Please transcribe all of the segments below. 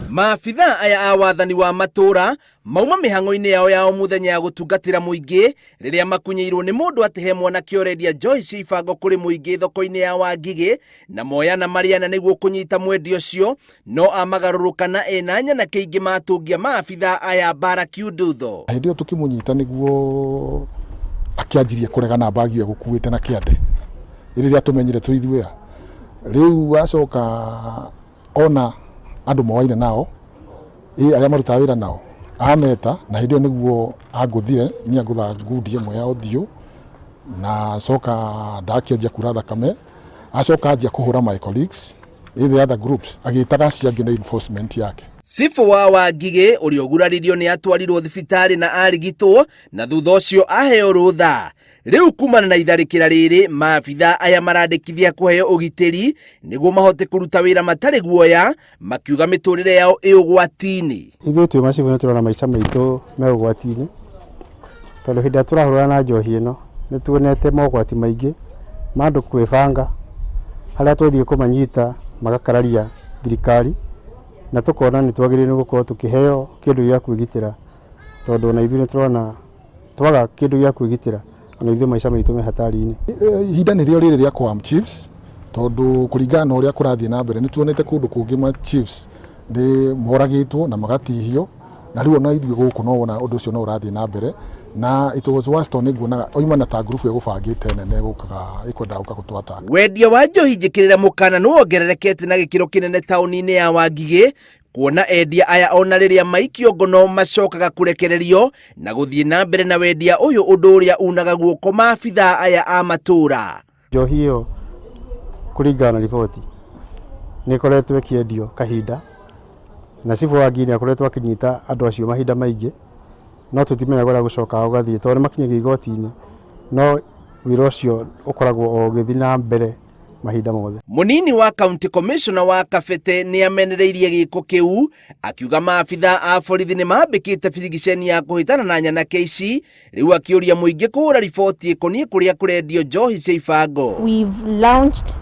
Maabithaa aya a wathani wa matũũra mauma mĩhang'o-inĩ yao ya o mũthenya ya gũtungatĩra mũingĩ rĩrĩa makunyĩirwo nĩ mũndũ atĩ he mwanake ũrendia njohi cia ibango kũrĩ mũingĩ thoko-inĩ ya Wangigĩ na moyana marĩana nĩguo kũnyita mwendia ũcio no amagarũrũka na ena nyanake ingĩ matũngia maabithaa aya mbara kiundutho. Hĩndĩ ĩyo tũkĩmũnyita nĩguo akĩanjirie kũregana mbagi ĩyo egũkuĩte na kĩande rĩrĩa tũmenyire twĩ ithuĩ a. Rĩu acoka ona andũ moaine nao ĩ arĩa marutaga wĩra nao ameta na hĩndĩ ĩyo nĩguo angũthire niĩ angũtha ngundi ĩmwe ya ũthiũ na acoka ndakĩanjia kura thakame acoka anjia kũhũra my colleagues ĩ the other groups agĩtaga acio angĩ na enforcement yake. Cibũ wa Wangigĩ ũrĩa ũguraririo nĩ atwarirwo thibitarĩ na arigitwo na thutha ũcio aheo rũtha. Rĩu kumana na itharĩkĩra rĩrĩ, maabithaa aya marandĩkithia kũheo ũgitĩri nĩguo mahote kũruta wĩra matarĩ guoya, makiuga mĩtũrĩre yao ĩ ũgwati-inĩ. Ithuĩ twĩ macibũ nĩ tũrona maica maitũ me ũgwati-inĩ, tondũ hĩndĩ ĩrĩa tũrahũrana na njohi ĩno nĩ tuonete mogwati maingĩ ma andũ kwĩbanga, harĩa twathiĩ kũmanyita magakararia thirikari, na tũkona nĩ twagĩrĩirwo nĩ gũkorwo tũkĩheo kĩndũ gĩa kwĩgitĩra, tondũ ona ithuĩ nĩ tũrona twaga kĩndũ gĩa kwĩgitĩra ona ithuĩ maica maitũ me hatari-inĩ. Ihinda nĩrĩo rĩrĩ rĩa kũ arm chiefs tondũ kũringana na ũrĩa kũrathiĩ na mbere nĩ tuonete kũndũ kũngĩ ma chiefs nĩ moragĩtwo na magatihio na rĩu ona ithuĩ gũkũ no wona ũndũ ũcio no ũrathiĩ na mbere na it was worse tondũ nĩ nguonaga oima na ta ngurubu ĩgũbangĩte nene ĩgũkaga ĩkwendaga gũka gũtũ attack. Wendia wa njohi njĩkĩrĩre mũkana nĩ wongererekete na gĩkĩro kĩnene taũni-inĩ ya Wangigĩ kuona endia aya ona rĩrĩa maikio ngono macokaga kũrekererio na gũthiĩ na mbere na wendia ũyũ ũndũ ũrĩa unaga guoko maabithaa aya a matũũra. Njohi ĩyo kũringana na riboti nĩ ĩkoretwo ĩkĩendio kahinda na cibũ wa Nginya akoretwo akĩnyita andũ acio mahinda maingĩ no tũtimenyaga ũrĩa gũcokaga gũgathiĩ tondũ nĩ makinyagio igoti-inĩ no wĩra ũcio ũkoragwo o ũgĩthiĩ na mbere mahinda mothe. Mũnini wa county commissioner wa Kabete nĩ amenereirie gĩko kĩu akiuga maabithaa a borithi nĩ mambĩkĩte birigiceni ya kũhĩtana na nyanake ici rĩu akĩũria mũingĩ kũhũra riboti ĩkoniĩ kũrĩa kũrendio njohi cia ibango. We've launched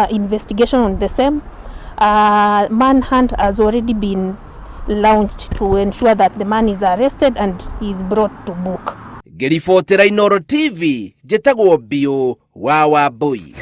investigation on the same. Manhunt has already been launched to ensure that the man is arrested and he is brought to book. Ngĩribotera Inooro TV, njĩtagwo Biũ wa Wambui.